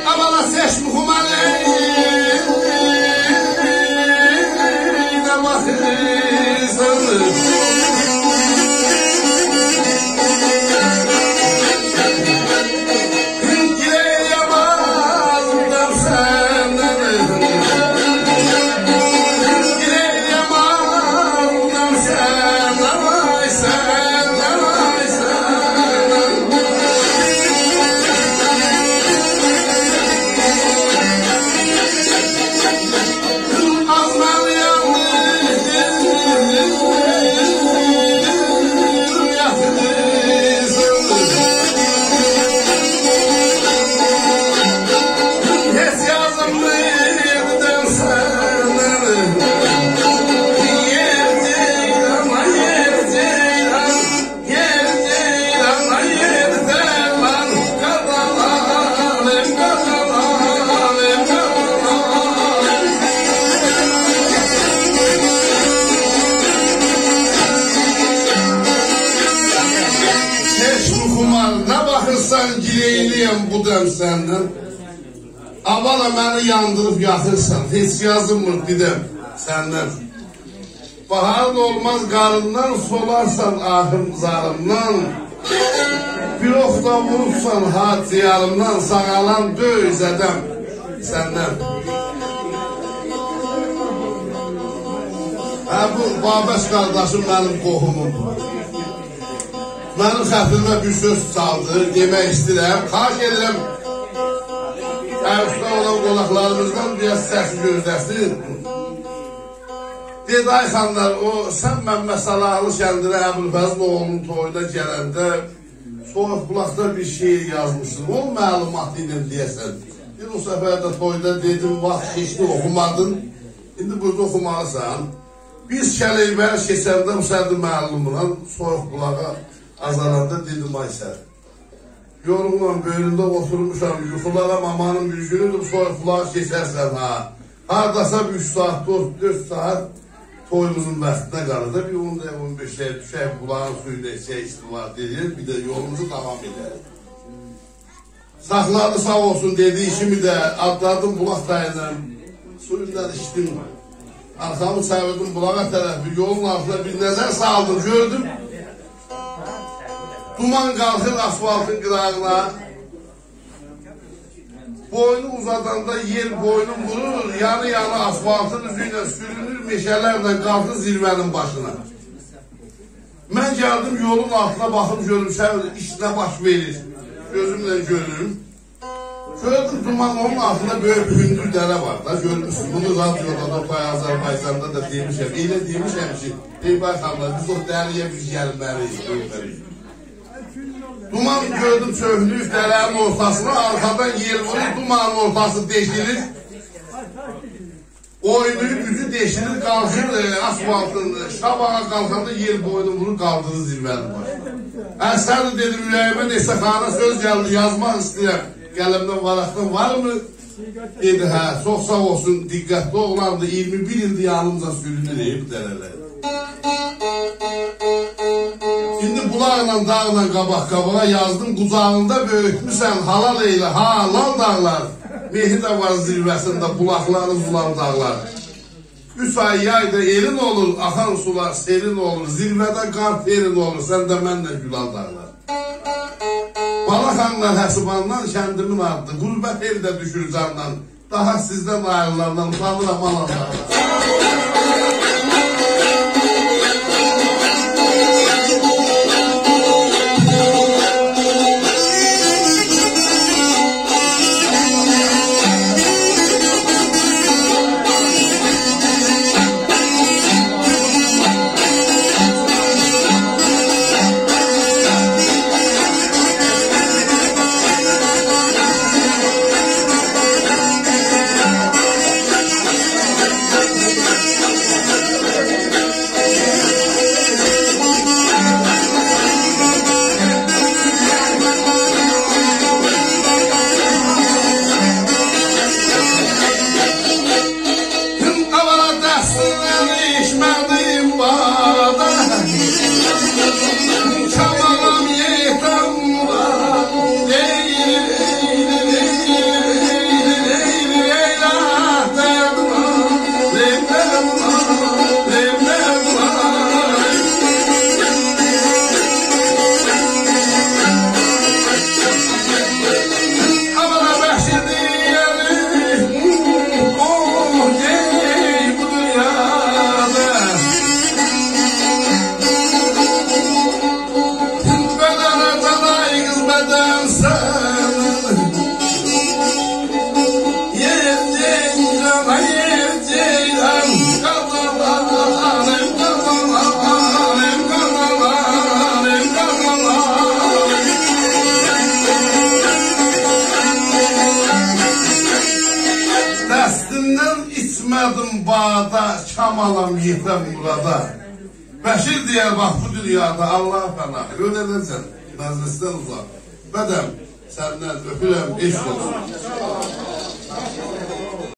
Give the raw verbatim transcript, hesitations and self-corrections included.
آبالا سئچ مخومالی، نه باخیرسان؟ گیلئیله‌یم آلدیم سندن. گیلئیله‌یم آلدیم سندن، آی سندن، آی سندن. آزمال یاندیم، یاتیرسان. هئچ یازیلمیر دئدیم سندن. یئر جئیلان، یئر جئیلان، یئر جئیلان، یئر جئیلان، قادالالیم، قادالالیم، قادالالیم. هئچ مخومال، نه باخیرسان، گیلئیله‌یم بو دم سندن. آبالا منی یاندیریب یاخیرسان، هئچ یازیلمیر دئدیم سندن. باهارین اولماز قاریندان، سولارسان آهیم زاریمدان. بیر اوخ دا ووروبسان ها جیگریمدن، ساغالام دؤیوز ائدم سندن. هه، بو بابک قارداشیم منیم قوهومومدور. منیم خاطیریمه بیر سؤز چالدی، دئمک ایسته‌ییرم. خواهش ائدیرم، عروسدا اولان قوناقلاریمیزدان بیر آز سس گؤزله‌سین. دئدی: «آی خانلار، او سن ممد صلاحلی کندینه ابوالفضل اوغلونون تویونا گلنده سویوق بولاقدا بیر شعر یازمیشدین. اونون معلوماتی ایله دئیه‌سن.» بیر او سفر ده تویدا دئدیم، واخت کئچدی، اوخومادین. ایندی بورادا اوخومالیسان. بیز کلیبری کئچنده بو سعدی معلمینن سویوق بولاغا آزالاندا دئدیم: «آی سعدی، یورغونام، بؤیرونده اوتورموشام، یوخولارام، آمانین بیر گونودور، سویوق بولاغی کئچرسن ها. هارداسا بیر اوچ ساعات، دؤرد، دؤرد ساعات تویوموزون واختینا قالیر دا، بیر اون دقیقه، اون بئش دقیقه دوشک بولاغین سویونو ایچک، ایستیوار ائدیر، بیر ده یولوموزو داوام ائدریک.» ساخلادی، ساغ اولسون، دئدی، ایشیمی ده آتلادیم، بولاق تاییندان سویوندان ایچدیم. آرخامی چئویردیم بولاغا طرف، بیر یولون آلتینا بیر نظر سالدیم، گؤردوم دومان قالخیر آسفالتین قیراغینا. بوینو اوزاداندا یئل بوینون وورور، یانی-یانی آسفالتین اوزو ایله سورونور، مئشه‌لرله قالخیر زیروه‌نین باشینا. من گلدیم یولون آلتینا باخیم، گؤروم سن ایش نه باش وئریر. گؤزومله گؤروم. گؤردوم دومان، اونون آلتیندا بؤیوک هوندور دره وار دا، گؤرموسونوز. بونو رادیودا دا، اوتای آذربایجاندا دا دئمیشم. ائله دئمیشم کی، ای بای خانلار، بیز او دره‌یه بیز گلمه‌لی‌ییک، گؤرمه‌لی‌ییک. دومان گؤردوم چؤکموش دره‌نین اورتاسینا، آرخادان یئل وورور، دومانین اورتاسی دئشیلیر. اویناییب اوزو دئشیلیر، قالخیر، ائ، آسفالتین، ائ، شاباغا قالخاندا یئل بوینون وورور، قالدیریر زیروه‌نین باشینا. اصغر، دئدیم، اوره‌ییمه نئچه خانا سؤز گلدی، یازماق ایسته‌ییرم. قلمدن، ورقدن وارمی؟ دئدی، هه، چوخ ساغ اولسون، دقتلی اوغلاندی، اییرمی بیر ایلدیر یانیمجا سورونور، ائ، بو دره‌لر. ایندی بولاقلا، داغلا قاباق-قاباغا، یازدیم قوجاغیندا بؤیوتموسن، حالال ائیله، حالال داغلار. مهری ده وار زیروه‌سینده بولاقلاری زولال داغلار. اوچ آی یایدا ائلین اولور، آخان سولار سئلین اولور، زیروه‌ده قار تئلین اولور، سن ده، من ده گول‌آل داغلار. بالاخانلار حسیباندان، کندیمین آددی، غربت ائلده دوشور جاندان، داها سیزدن آیریلاندان اوتانیرام، آمان آللاه. آوارا دستیندن ایچمه‌دیم باده، کامالام یئتم بورادا. آمما بخشیدی یعنی، اوه، گئی بو دونیادا. بدن آتان آی قیز، بدن سن. یئر جئیران، یئر جئیران، قازانانیم، قازانانیم، قازانانیم، قازانانیم. دستیندن ایچمه‌دیم باده، کامالام یئتم بورادا. بشیر دئیر، باخ، بو دونیادا، آللاها پناه، اؤله‌جکسن، مجلیسدن اوزاق. بدن، سندن اؤپورم، عشق اولسون.